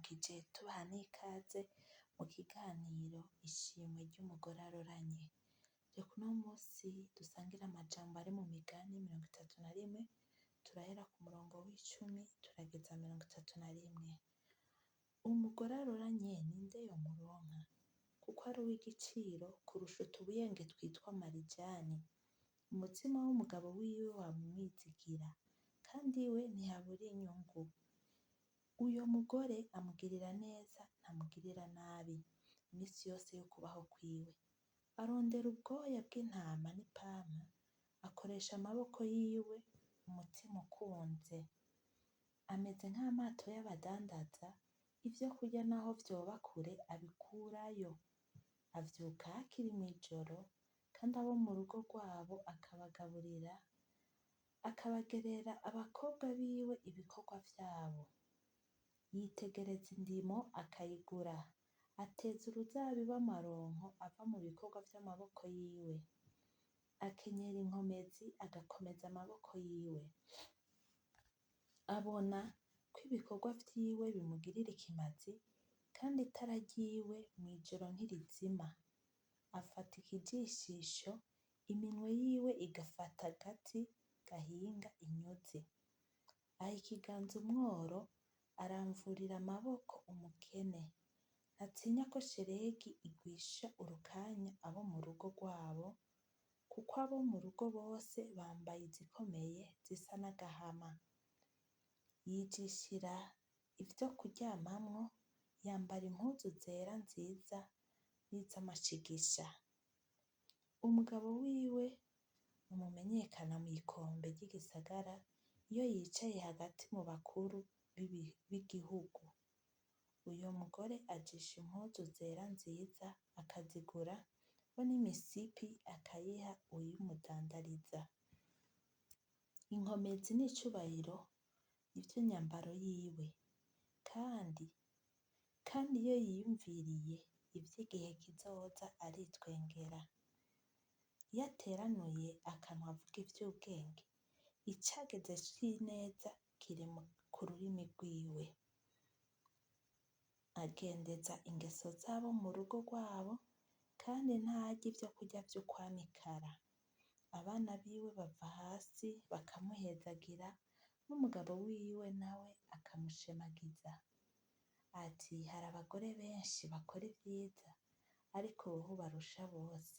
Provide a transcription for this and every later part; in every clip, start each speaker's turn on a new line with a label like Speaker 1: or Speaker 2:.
Speaker 1: Turabaramukije tubaha n'ikaze mu kiganiro ishimwe ry'umugore aroranye. Reka uno musi dusangire amajambo ari mu migani 31, turahera ku murongo w'10 turageza 31. Umugore aroranye ninde yomuronka? Kuko ari uw'igiciro kurusha utubuyenge twitwa marijani. Umutima w'umugabo wiwe wamwizigira, kandi iwe ntihabura inyungu. Uyo mugore amugirira neza ntamugirira nabi imisi yose yo kubaho kwiwe. Arondera ubwoya bw'intama n'ipampa, akoresha amaboko yiwe umutima ukunze. Ameze nk'amato y'abadandaza, ivyo kurya naho vyoba kure abikurayo. Avyuka hakiri mw'ijoro, kandi abo mu rugo rwabo akabagaburira, akabagerera abakobwa biwe ibikorwa vyabo. Yitegereza indimo akayigura, ateza uruzabibu amaronko ava mu bikorwa vy'amaboko yiwe. Akenyera inkomezi agakomeza amaboko yiwe. Abona ko ibikorwa vyiwe bimugirira ikimazi, kandi itara ryiwe mw'ijoro ntirizima. Afata ikijishisho, iminwe yiwe igafata agati gahinga inyuzi. Aha ikiganza umworo, aramvurira amaboko umukene. Ntatinya ko sheregi igwisha urukanya abo mu rugo rwabo, kuko abo mu rugo bose bambaye izikomeye zisa n'agahama. Yijishira ivyo kuryamamwo, yambara impuzu zera nziza n'iz'amashigisha. Umugabo wiwe numumenyekana mw'ikombe ry'igisagara, iyo yicaye hagati mu bakuru b'igihugu. Uyo mugore ajisha impuzu zera nziza akazigura, be n'imisipi akayiha uwuyimudandariza. Inkomezi n'icubahiro nivyo nyambaro yiwe, kandi iyo yiyumviriye ivy'igihe kizoza aritwengera. Iyo ateranuye akanwa avuga ivy'ubwenge, icageze c'ineza kiri ku rurimi rwiwe. Agendeza ingeso z'abo mu rugo rwabo, kandi ntarya ivyokurya vy'ukwamikara. Abana biwe bava hasi bakamuhezagira, n'umugabo wiwe nawe akamushemagiza. Ati hari abagore benshi bakora ivyiza, ariko wowe ubarusha bose.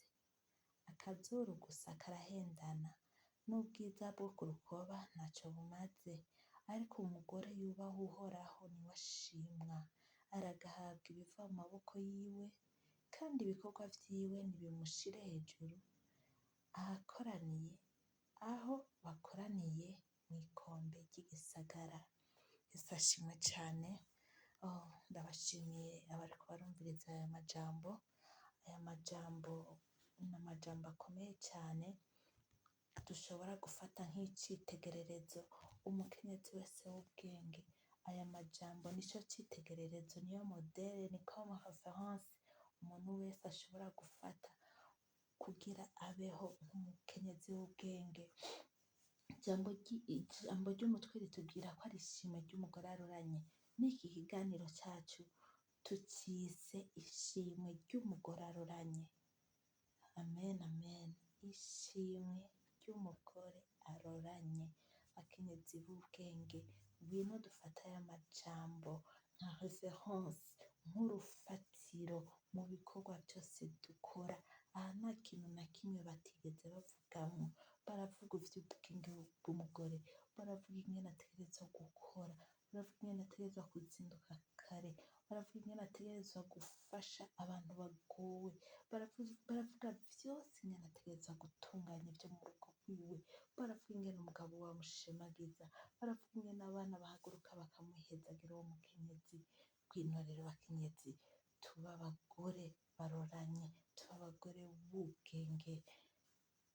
Speaker 1: Akazuru gusa karahendana, n'ubwiza bwo ku rukoba ntaco bumaze, ariko umugore yubaha Uhoraho niwe ashimwa. Aragahabwa ibiva mu maboko yiwe, kandi ibikorwa vyiwe nibimushire hejuru ahakoraniye, aho bakoraniye mw'ikombe ry'igisagara. Yesu ashimwe cane. Oh, ndabashimiye abariko barumviriza aya majambo. Aya majambo ni amajambo akomeye cane dushobora gufata nk'icitegererezo umukenyezi wese w'ubwenge. Aya majambo nico citegererezo, niyo modere, ni comme reference umuntu wese ashobora gufata kugira abeho nk'umukenyezi w'ubwenge. Ijambo ry'umutwe ritubwira ko ari ishimwe ry'umugore aroranye. N'iki kiganiro cacu tucise ishimwe ry'umugore aroranye. Amen, amen. Ishimwe ry'umugore aroranye. Bakenyezi b'ubwenge, ngwino dufate aya majambo nka reference, nk'urufatiro mu bikorwa byose dukora. Aha nta kintu na kimwe batigeze bavugamwo. Baravuga ivy'ubwenge bw'umugore, baravuga ingene ategerezwa gukora, baravuga ingene ategerezwa kuzinduka kare, baravuga ingene ategerezwa gufasha abantu bagowe, baravuga vyose ingene ategerezwa gutunganya ivyo mu rugo rwiwe, baravuga ingene umugabo we amushemagiza, baravuga ingene abana bahaguruka bakamuhezagira uwo mukenyezi. Ngwino rero bakenyezi, tube abagore baroranye, tube abagore b'ubwenge.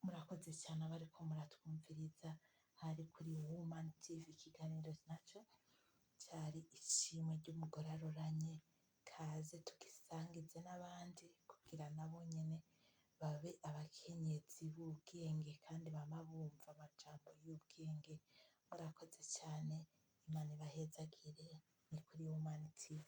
Speaker 1: Murakoze cyane abariko muratwumviriza. Hari kuri Woman TV, ikiganiro naco cari ishimwe ry'umugore aroranye. Kaze tugisangize n'abandi kugira nabo nyene babe abakenyezi b'ubwenge kandi bama bumva amajambo y'ubwenge. Murakoze cyane, Imana ibahezagire. Ni kuri Woman TV.